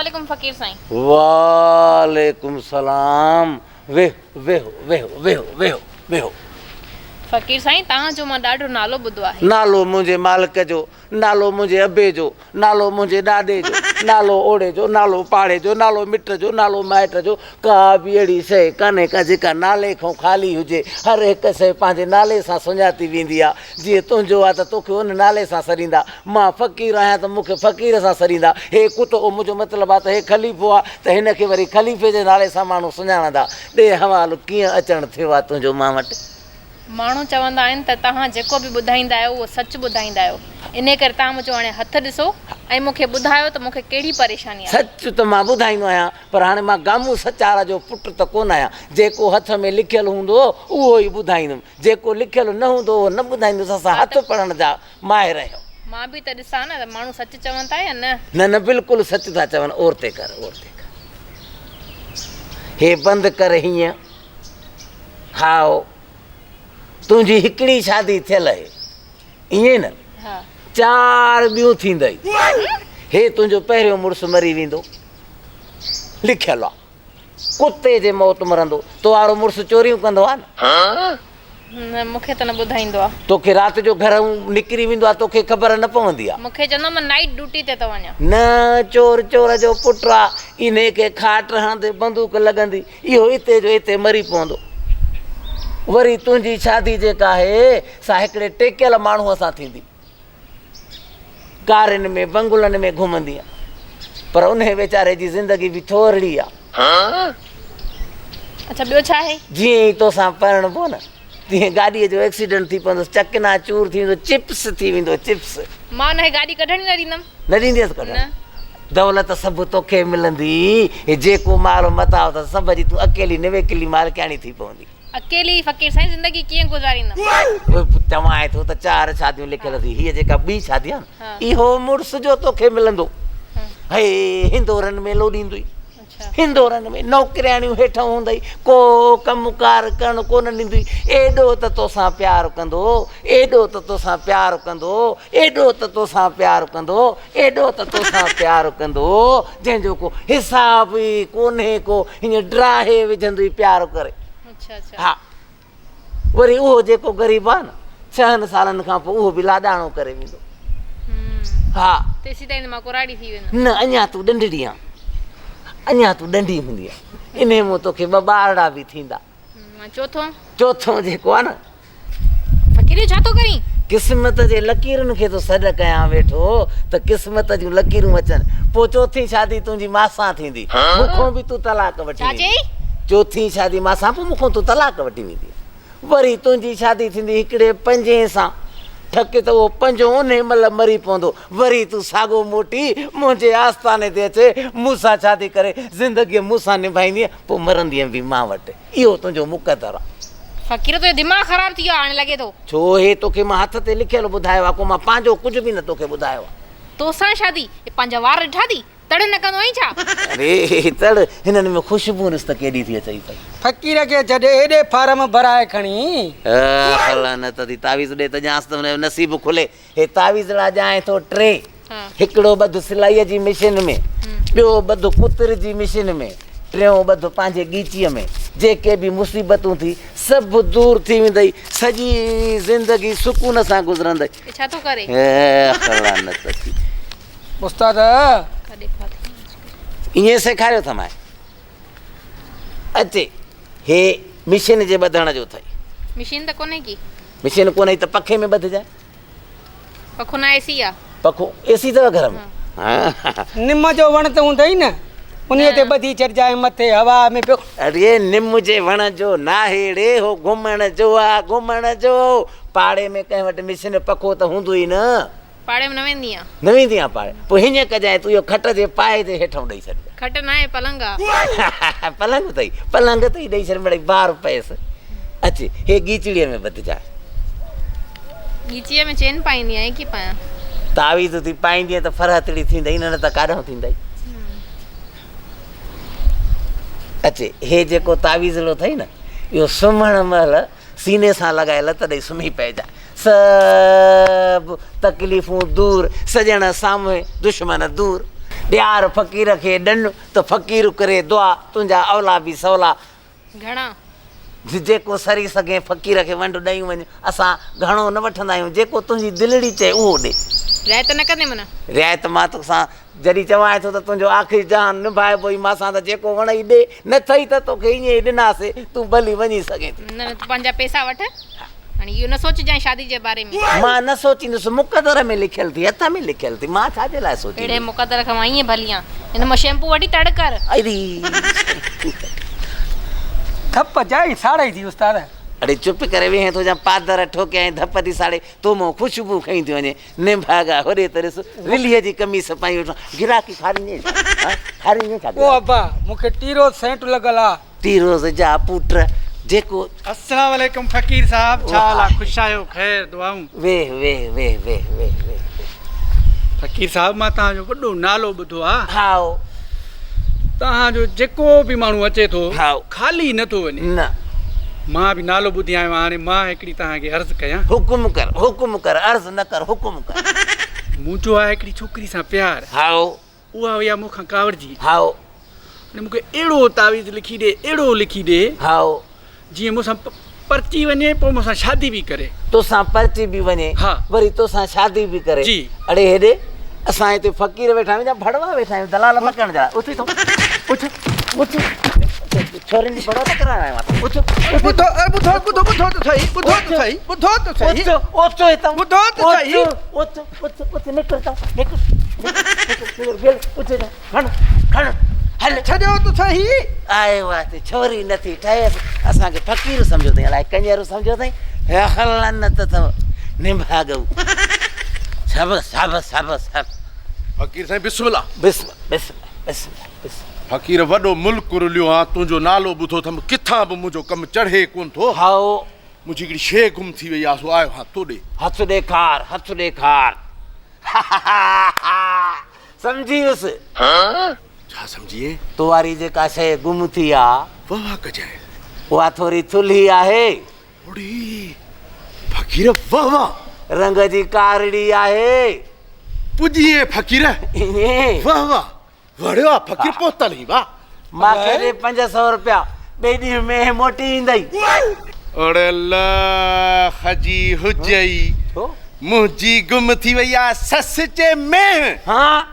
عليڪم فقير سائين. وعليڪم سلام ويهه ويهه ويهه ويهه ويهه ويهه. فقير سائين توهان جو مان ڏاڍو نالو ٻڌو آهي. نالو منهنجي مالڪ جو، نالو منهنجي ابي جو، نالو منهنجي ڏاڏي جو، نالو اوڙي جو، نالو پاڙي جو، نالو مٽ جو، نالو مائٽ جو، ڪا به اهڙي شيء ڪانهي ڪا جيڪا نالي کان خالي هجي. هر هڪ شيء پنهنجي نالي سان سڃاتي ويندي آ. جيئن تنهنجو آ ته توکي ان نالي سان سڏيندا. مان فقير آهيان ته مون کي فقير سان سڏيندا. هي ڪتو، منهنجو مطلب آ ته هي خليفو آ ته هن کي وري خليفي جي نالي سان ماڻهو سڃاڻندا. ڏي حوالو ڪيئن اچڻ ٿيو آ تنهنجو مان وٽ؟ ماڻهو چوندا آهن ته توهان جيڪو به ٻڌائيندا آهيو اهو سچ ٻڌائيندا آهيو. انهيء ڪري توهان منهنجو هاڻي هٿ ڏسو ۽ مون کي ٻڌايو ته مون کي ڪهڙي پريشاني آهي. سچ ته مان ٻڌائيندو آهيان پر هاڻي مان گامون سچار جو پٽ ته ڪونه آهيان. جيڪو هٿ ۾ لکيل هوندو اهو ئي ٻڌائيندم. جيڪو لکيل نه هوندو اهو نه ٻڌائيندس. اسان هٿ پڙهڻ جا ماهر آهيون. مان به ته ڏسان نه ته ماڻهو سچ چون ٿا يا نه. نه نه بلڪل سچ ٿا چون. اورتي ڪر اورتي ڪر. هي بند ڪر هينئن. هائو تنهنجي هڪڙي شادي ٿيل اهي. ائين نه؟ چار ٻيون ٿيندئي. هي تنهنجو پهريون مڙس مري ويندو. لکيل آ. ڪتي جي موت مرندو. تو وارو مڙس چوريون ڪندو آ نه؟ نه مون کي ته نه ٻڌائيندو آ. توکي رات جو گهرئون نڪري ويندو آ توکي خبر نه پوندي آ. مون کي چوندو آ مان نائيٽ ڊيوٽي تي ٿو وڃان. نه چور چور جو پٽ آ. انهي کي کاٽ هڻندي بندوق لڳندي. اهو اتي جو اتي مري پوندو. وري تنهنجي شادي جيڪا آهي سا هڪڙي ٽيڪيل ماڻهوء سان ٿيندي. ڪارين ۾ بنگلن ۾ گهمندينء. پر انهيء ويچاري جي زندگي به ٿورڙي آ. اڇا ٻيو ڇا آهي؟ جيئن ئي توسان پرڻبو نه، تيئن گاڏيء جو ايڪسيڊنٽ ٿي پوندس، چڪنا چور ٿي ويندو، چپس ٿي ويندو، چپس. مان ان کي گاڏي ڪڍڻ ئي نه ڏيندم. نه ڏيندينس ڪڍڻ؟ نه. دولت سڀ توکي ملندي، هي جيڪو مال متاع اٿس سڀ جي تون اڪيلي نويڪلي مالڪياڻي ٿي پوندي. اڪيلي فقير سائين زندگي ڪيئن گذاريندم؟ چوانء ٿو ته چار شاديون لکيل اٿئي، هيء جيڪا ٻي شادي آهي نه، اهو مڙس جو توکي ملندو، هي هندورن ۾ لوڏيندوئي. هندورن ۾ نوڪرياڻيون هيٺ هوندئي، ڪو ڪم ڪار ڪرڻ ڪونه ڏيندوئي، ايڏو ته توسان پيار ڪندو، ايڏو ته توسان پيار ڪندو، ايڏو ته توسان پيار ڪندو، ايڏو ته توسان پيار ڪندو، جنهن جو ڪو حساب ئي ڪونهي ڪو، هيئن ڊاهي وجهندوئي پيار ڪري. ها. وري اهو جيڪو غريب آهي نه، ڇهن سالن کان پوء اهو به لاڏاڻو ڪري ويندو. ها. تيسيتائين ته مان ڪراڙي ٿي ويندم. نه اڃا تون ڏنڊڙي آن. اڃا تون ڏنڊي هوندينء. انهيء مون توکي ٻه ٻارڙا به ٿيندا. چوٿون؟ چوٿون جيڪو آهي نه. فقير اهو ڇا ٿو ڪرين؟ قسمت جي لڪيرن کي ٿو سڏ ڪيان ويٺو ته قسمت جون لڪيرون اچن. پوء چوٿين شادي تنهنجي ماسان ٿيندي. مون کان به تون طلاق وٺي ڇا ويندين. چيئي؟ چوٿين شادي مان سان پوء مون کان تون طلاق وٺي ويندين. وري تنهنجي شادي ٿيندي هڪڙي پنجين سان. ٺڪ ته اهو پنجون انهي مهل مري پوندو. وري تون ساڳو موٽي منهنجي آستاني تي اچي مون سان شادي ڪري زندگي مون سان نڀائيندين پوء مرندين به مان وٽ. اهو تنهنجو مقدر آ. فقير تنهنجو دماغ خراب ٿي ويو آ هاڻي لڳي ٿو. ڇو هي توکي مان هٿ تي لکيل ٻڌايو آ ڪو مان پنهنجو ڪجهه به نه توکي ٻڌايو آ. توسان شادي؟ هي پنهنجا وار ڏٺا ٿي؟ تڙ نه ڪندو آهين ڇا؟ اري تڙ، هنن ۾ خوشبو ڏس ته ڪيڏي ٿي اچئي پئي. فقير کي ڇڏ، ايڏي فارم ڀرائي کڻي. اخ لعنت ٿي، تعويذ ڏي ته ڄانس ته هن جو نصيب کلي. هي تعويذڙا ڄانء ٿو ٽي، هڪڙو ٻڌ سلائيء جي مشين ۾، ٻيو ٻڌ ڪتر جي مشين ۾، ٽيون ٻڌ پنهنجي ڳيچيء ۾. جيڪي به مصيبتون ٿي، سڀ دور ٿي ويندئي، سڄي زندگي سڪون سان گذرندئي. هي ڇا ٿو ڪري؟ اخ لعنت ٿي. استاد. ائين سيکاريو اٿم. اچي هي مشين جي ٻڌڻ جو اٿئي. مشين ته ڪونهي ڪي. مشين ڪونهي ته پکي ۾ ٻڌجانء. پکو نه اي سي آ. پکو اي سي اٿو گهر ۾. نم جو وڻ ته هوندئي نه انهي تي ٻڌي ڇڏجانء مٿي هوا ۾ پيو. اڙي نم جي وڻ جو ناهي ڙي هو گهمڻ جو آ گهمڻ جو. پاڙي ۾ ڪنهن وٽ مشين پکو ته هوندو ئي نه. پاڙي ۾ نه ويندي آن. نه ويندي آن پاڙي. پوء هيئن ڪجانء تون اهو کٽ جي پائي جي هيٺئون ڏئي ڇڏجانء. کٽ ناهي پلنگ آ. پلنگ اٿئي. پلنگ تي ئي ڏئي ڇڏ مڙئي بار پئيس. اچ هي ڳيچڙيء ۾ ٻڌجانء. ڳيچيء ۾ چين پائيندي آهيان ڪي پايان. تعويذ ٿي پائيندينء ته فرحتڙي ٿيندئي نه ته ڪاڏانهن ٿيندئي. اچ هي جيڪو تعويذڙو اٿئي نه اهو سمهڻ مهل سيني سان لڳائي لت ڏئي سمهي پئجانء. سڀ تڪليفون دور، سڄڻ سامهون، دشمن دور. ڏيار فقير کي ڏن ته فقير ڪري دعا، تنهنجا اولا به سولا. گهڻا؟ جيڪو سري سگهين فقير کي ونڊ ڏيون وڃ، اسان گهڻو نه وٺندا آهيون، جيڪو تنهنجي دلڙي چئي اهو ڏي. رعايت نه ڪندين معنيٰ؟ رعايت مان توسان جڏهن چوانء ٿو ته تنهنجو آخري جهان نڀائبو ئي مان سان ته جيڪو وڻئي ڏي، نه ٿئي ته توکي ائين ئي ڏناسي، تون ڀلي وڃي سگهين ٿي. نه نه تون پنهنجا پئسا وٺ. هاڻي اهو نه سوچجانء شادي جي باري ۾. مان نه سوچيندس، مقدر ۾ لکيل ٿي، هٿ ۾ لکيل ٿي، مان ڇا جي لاء سوچيندس. اهڙي مقدر کان مان ائين ڀلي آن. هن مان شيمپو وٺي تڙ ڪر. اڙي ڌپ جائي ساڙئي ٿي استاد. اڙي چپ ڪري ويهين ٿو جا پادر ٺوڪيا ۽ ڌپ ٿي ساڙي، تو مان خوشبو کنئي ٿي وڃي. نڀاڳا هوڏي ته ڏس، رليء جي قميص پائي ويٺو آن. گراهڪي کاريندين ڇا؟ ها کاريندين ڇا او ابا مون کي ٽيروز سينٽ لڳل آ. تيروز جا پوٽ جيڪو. السلام عليڪم فقير صاحب ڇا حال آ خوش آهيو خير دعائون. ويھ ويھ ويھ ويھ ويھ ويھ. فقير صاحب مان توهان جو وڏو نالو ٻڌو آ. هائو. توهان جو جيڪو به ماڻهو اچي ٿو هائو. خالي نه ٿو وڃي. نه. مان به نالو ٻڌي آيو آهيان هاڻي مان هڪڙي توهان کي عرض ڪيان. حڪم ڪر حڪم ڪر عرض نه ڪر حڪم ڪر. منهنجو آ هڪڙي ڇوڪري سان پيار. هائو. اها هئي آ مون کان ڪاوڙجي. هائو. هاڻي مون کي اهڙو تعويذ لکي ڏي، اهڙو لکي ڏي. هائو. جيئن مون سان پرچي وڃي، پوء مون سان شادي به ڪري. توسان پرچي به وڃي، ها. وري توسان شادي به ڪري. جي. اڙي هيڏي، اسان هتي فقير ويٺا آهيون يا ڀڙوا ويٺا آهيون دلال مڪڻ جا. اٿ هتان، اٿ، اٿ. ڇورين جي ڀڙوا ته ڪرائڻ آيو آهيان. اٿ، اٿ. ٻڌو، ٻڌو، ٻڌو، ٻڌو ته سهي، ٻڌو ته سهي، ٻڌو ته سهي. اٿ، اٿ هتان. ٻڌو ته سهي. اٿ، اٿ اٿ نڪر هتان نڪر نڪر نڪر اٿ هتان کڻ کڻ هل ڇڏيو ته سهي. آيو آ ته ڇوري نٿي ٺهيس اسان کي فقير سمجهيو اٿئي الائي ڪڃرو سمجهيو اٿئي لعنت اٿو نڀاڳئو شابس شابس شابس شابس فقير سائين بسم الله. بسم بسم بسم بسم. فقير وڏو ملڪ رليو آن تنهنجو نالو ٻڌو اٿم ڪٿان به منهنجو ڪم چڙهي ڪونه ٿو. هائو. منهنجي هڪڙي شيء گم ٿي وئي آ سو آيو هان تو ڏي. هٿ ڏيکار هٿ ڏيکار. سمجهي ويس. ڇا سمجهين؟ تو واري جيڪا شيء گم ٿي آ. واه واه ڪجانء. اها ٿوري ٿلهي آهي. اڙي فقير واه واه. رنگ جي ڪارڙي آهي. پڄين فقير. ائين. واه واه. وڙهيو آ فقير پهتل هين واه. ماکي ڏي 500 رپيا ٻئي ڏينهن مينهن موٽي ايندئي. اڙي لک جي هجئي منهنجي گم ٿي وئي آ سس چي مينهن. ها.